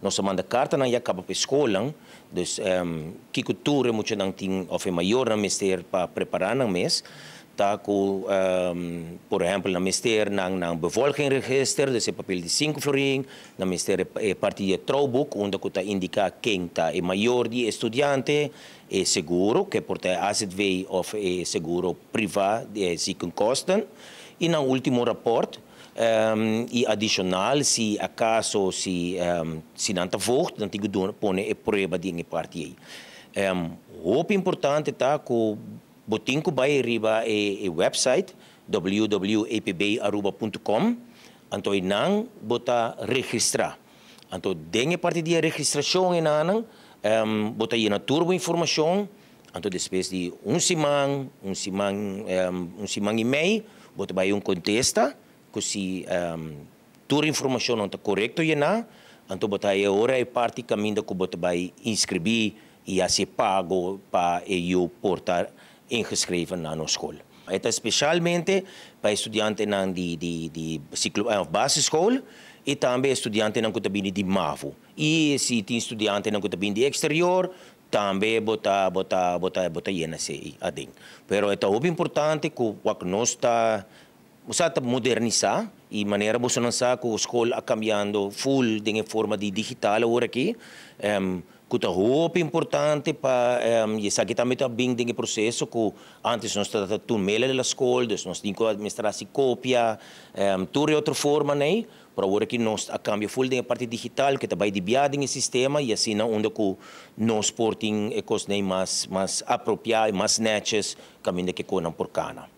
Nos a manda cartanan ya caba pa scolnan, dus kico tur e muchanan tin of e mayornan mester pa prepara nan mes, ta cu por ehempel nan mester nan bevolkingregister, dus e papel di 5 florin, nan mester e parti di e trouwboek unda cu ta indica ken ta e mayor di e studiante, e seguro, cu por ta e AZV of e seguro priva di ziekenkosten, y nan ultimo rapport. Y adicional, si acaso si nan ta voogd, dan tin cu pone e prueba di e parti ey. Hopi importante ta cu bo tin cu bay riba e website www.epbaruba.com, anto nan bo ta registra. Anto den e parti di registracion nan bo ta yena tur bo informacion, anto despues di un siman, un siman, un siman y mey, bo ta haya un contesta cu si tur informacion no ta corecto yena, anto bo ta e ora e parti caminda cu bo ta bay inscribi y haci pago pa e por ta ingeschreven na nos school. E ta specialmente pa studiantenan di ciclo of basisschool y tambe studiantenan cu ta bin di MAVO. Y si tin studiantenan cu ta bin di exterior, tambe bo ta bo ta bo ta bo ta yena esey aden. Pero ta hopi importante cu nos ta usa modernisa y manera bo no sa cu scol a cambiando full den forma di digital awor aki. Cu ta hopi importante pa y esaki tambe ta bin den proceso cu antes nos tabata tum'e na scol, dus nos tin cu administra copia, tur otro forma, ne? Pero awor aki nos a cambia full den parti digital, cu ta bay di biaha den sistema y asina unda cu nos por tin e cos mas apropia y mas netjes caminda cu nan por cana.